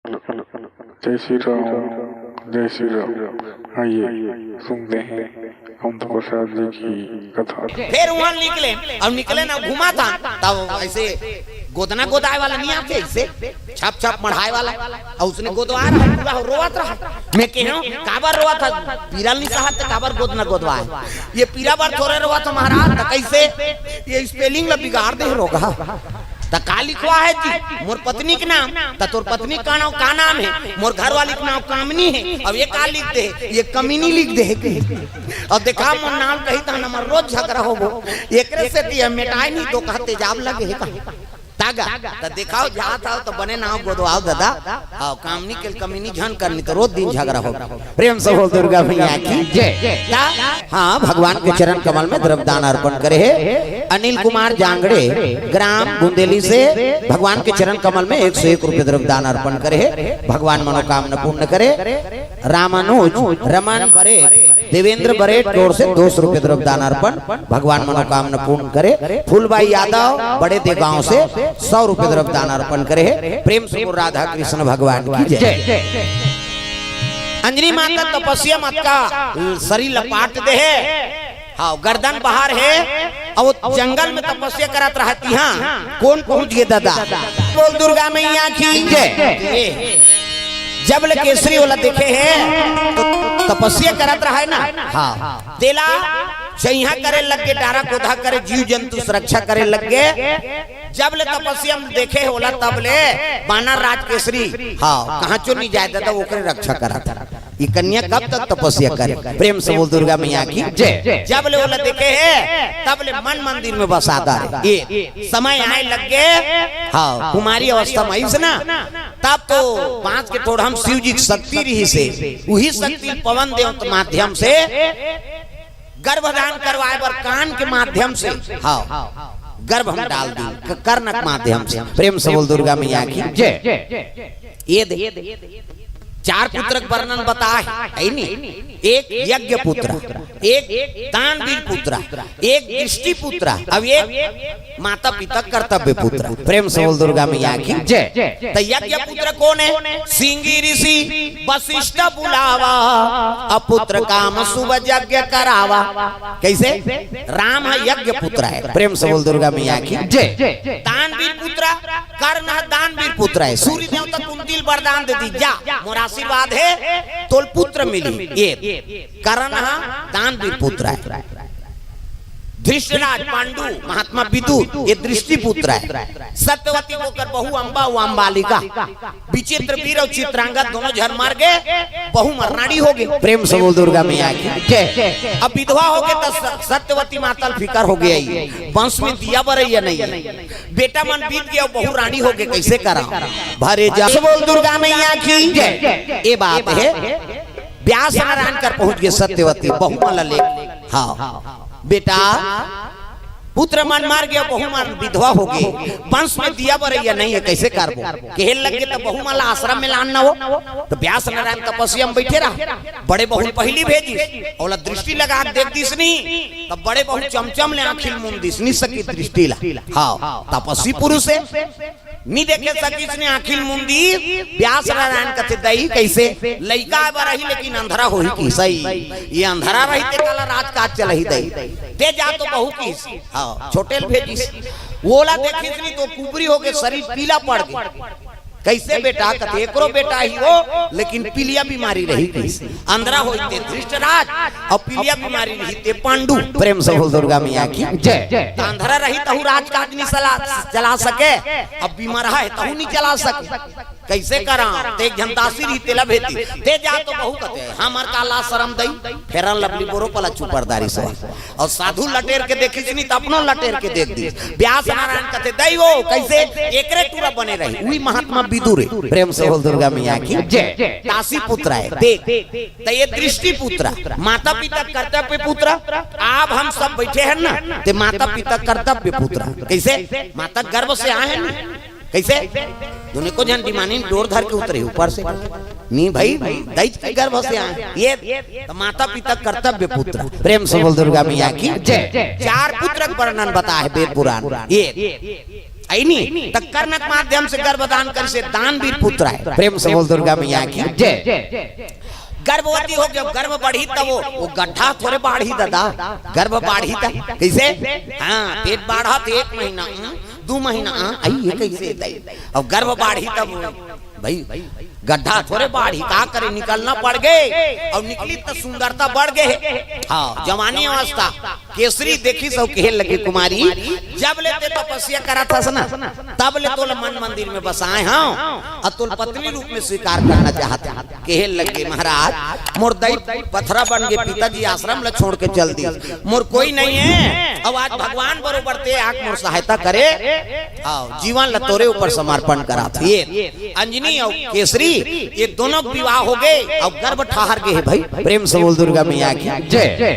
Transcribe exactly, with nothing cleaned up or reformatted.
जय श्री राम, जय श्री राम। आइए, सुनते हैं अवंत प्रसाद जी की कथा। फिर वहाँ निकले, अब निकले ना, घुमा था, तब ऐसे गोदना गोदाए वाला नहीं आते, ऐसे छप छप मढ़ाए वाला, और उसने गोदवा रहा, पूरा रोवत रहा। मैं कहे हूँ, "काबर रोवत था? पीरा नहीं सहत, काबर गोदना गोदवाए?" "ये पीरा बर थोड़े रोवत हो महाराज।" "तो कैसे?" "ये स्पेलिंग ला बिगाड़ दे रोगहा।" "त का लिखवा है जी?" "मोर पत्नी के नाम।" "त तोर पत्नी का नाम, का नाम है?" "मोर घरवाली के नाम कामनी है।" "अब ये का लिख दे?" "ये कमीनी लिख दे है कि?" "अब देखा, मोर नाम कही त हमर रोज झगड़ा होबो, एकरे से दिया मिटाए नहीं तो कहा तेजाब लगे है का?" तागा, त देखाओ, जात आओ त बने नाव गोदवाओ दादा। आओ, कामनी के कमीनी झन करनी त रोज दिन झगड़ा हो। प्रेम से बोल दुर्गा मैया की जय। ता, हाँ, भगवान के चरण कमल में द्रव्य दान अर्पण करे है अनिल कुमार जांगड़े, ग्राम बुंदेली से भगवान के चरण कमल में एक सौ एक रुपये द्रव्य दान अर्पण करे है। भगवान मनोकामना पूर्ण करे। रामानुज रमन बरे, देवेंद्र बरेट की ओर से दो सौ रुपये द्रव्य दान अर्पण, भगवान मनोकामना पूर्ण करे। फूलबाई यादव बड़े देगांव से सौ रुपये द्रव्य दान अर्पण करे है। प्रेम से बोल राधा कृष्ण भगवान की जय। अंजनी माता तपस्या मत का शरीर लपाट दे है। हाँ, गर्दन बाहर है, और वो जंगल में तपस्या करत रहती। हाँ, कौन पहुंच गए दादा? बोल दुर्गा मैया की जय। ये जब ले केसरी वाला देखे है, तो तपस्या करत रहा है ना। हाँ, तेला चैहा करे लग के, डारा कोधा करे, जीव जंतु सुरक्षा करे लग के। जब ले तपस्या में देखे होला, तब ले बानर राज केसरी, हाँ, कहाँ चो नहीं जाए दादा, ओकरे रक्षा करत। ये कन्या कब तक तपस्या करे? प्रेम से बोल दुर्गा मैया की जय। जब ले ओला देखे है, तब ले मन मंदिर में बसा डारे। ये समय आए लग गए, हाँ, कुमारी अवस्था में आइस ना, तब तो बांस के ठोड़हा म शिव जी की शक्ति रहिसे, वही शक्ति पवन देव के माध्यम से गर्भदान करवाए बर कान के माध्यम से, हाँ, गर्भ में डाल दी, क-, कर्ण के माध्यम से। प्रेम से बोल दुर्गा मैया की जय। ये दे, चार पुत्र के वर्णन बताए है नी। एक यज्ञ पुत्र, एक दानवीर पुत्र, एक दृष्टि पुत्र, अब एक माता पिता कर्तव्य पुत्र। प्रेम से बोल दुर्गा मैया की जय। तो यज्ञ पुत्र कौन है? सिंगी ऋषि वशिष्ठ बुलावा, अपुत्र काम शुभ यज्ञ करावा। कैसे? राम है यज्ञ पुत्र है। प्रेम से बोल दुर्गा मैया की जय। दानवीर पुत्र कर्ण ह दानवीर पुत्र है। सूर्य देवता कुंती ल वरदान दे दी, जा, मोर आशीर्वाद है, तोल पुत्र मिली। ये कर्ण ह दानवीर पुत्र है। धृष्टराज पांडु, महात्मा विदुर, ये दृष्टि पुत्र है। सत्यवती ओकर बहू अम्बा, वो अम्बालिका। विचित्र वीर और चित्रांगद दोनों झन मर गए, बहू म रानी हो गए। प्रेम से बोल दुर्गा मैया की जय। अब विधवा हो गए तो स-, सत्यवती माता ल फिकर हो गया, ये वंश में दिया बरैया नहीं है। बेटा मन बीत गया, बहू रानी हो गए, कैसे करा? भरे जा से बोल दुर्गा मैया की जय। ये बात है, व्यास नारायण कर पहुंच गए सत्यवती, बहू मन ला ले। हाँ बेटा, पुत्र मन मर गया, बहू मन विधवा हो गए, वंश में दिया बरैया नहीं है, कैसे करबो? कहे लग गए तो बहू मन ला आश्रम में लान ना हो। तो व्यास नारायण तपस्या में बैठे रहा, बड़े बहू पहली भेजिस, ओला दृष्टि लगा के देख दिस नहीं, तब बड़े बहू चमचम ले आँखी ल मूंद दिस, नहीं सकी दृष्टि ला। हाँ, तपस्वी पुरुष है, नी देखे सकिस ने आँखी ल मूंद दिस। व्यास नारायण कथे, "दई कैसे लइका आए बर रही, लेकिन अंधरा होही कि सही, ये अंधरा रही ते काला राजकाज चलही दई, ते जा तो बहू किस।" हाँ, छोटे ल भेजिस, ओला देखिस नी तो कुबरी हो गए, शरीर पीला पड़ गए। "कैसे बेटा?" कथे, "एकरो बेटा ही हो, लेकिन पीलिया बीमारी रही किस।" अंधरा होई ते धृष्टराज, और पीलिया बीमारी रही ते पांडु। प्रेम से बोल दुर्गा मैया की जय। त अंधरा रही तहु राजकाज नहीं चला, चला सके, अब बीमार है तहु नहीं चला सके, कैसे करा? ते एक झन दासी रही, तेला भेजी, ते जा तो बहू कथे, "हमर का लाज शरम दई, फेरन लवली बोरो पला चुपरदारी से।" और साधु लटेर के देखिस नहीं तो अपनो लटेर के देख दिस। व्यास नारायण कथे, "दई वो कैसे एकरे टूरा बने रही, वही महात्मा विदुर है।" प्रेम से बोल दुर्गा मैया की जय। दासी पुत्र है, देख, त ये दृष्टि पुत्र, माता पिता कर्तव्य पुत्र। आप हम सब बैठे हैं ना, ते माता पिता कर्तव्य पुत्र। कैसे? माता गर्भ से आए हैं ना। कैसे? दुनिया को जन डिमानी डोर धर के उतरे ऊपर से। नहीं भाई, दैत के गर्भ से आए। ये तो माता पिता कर्तव्य पुत्र। प्रेम से बोल दुर्गा मैया की जय। चार पुत्र के वर्णन बता है वेद पुराण। ये अइनी त कर्ण के माध्यम से गर्भदान करिसे दानवीर पुत्र आय। प्रेम से बोल दुर्गा मैया की। जय। गर्भवती हो गई, गर्भ बढ़ी तब वो, वो गड्ढा थोरे बाढ़ी दादा, गर्भ बाढ़ी त कइसे? हाँ, पेट बाढ़त एक महीना, हम्म, दू महीना, हाँ, अई ये कइसे दई? अब गर्भ बाढ़ी तब वो, भाई, गड्ढा थोरे बाढ़ी, का करे, निकलना पड़ गे। अउ निकली त सुंदरता बढ़ गे। हाँ, जवानी अवस्था। केसरी देखिस अउ कहे लगे, कुमारी, जब ले तैं तपस्या करत हस ना, तब ले तोला मन मंदिर में बसाए हंव, अउ तोला पत्नी रूप में स्वीकार करना चाहत हंव। कहे लगे, महाराज, मोर दई पथरा बन गे, पिताजी आश्रम ला छोड़ के चल दिस, मोर कोई नइ हे। अब आज भगवान बरोबर तैं आके मोर सहायता करे, अउ जीवन ला तोरे ऊपर समर्पण करत हंव। ये अंजनी अउ केसरी, ये दोनों के विवाह हो गे अउ गर्भ ठहर गे हे भाई। प्रेम से बोल दुर्गा मैया की। जय।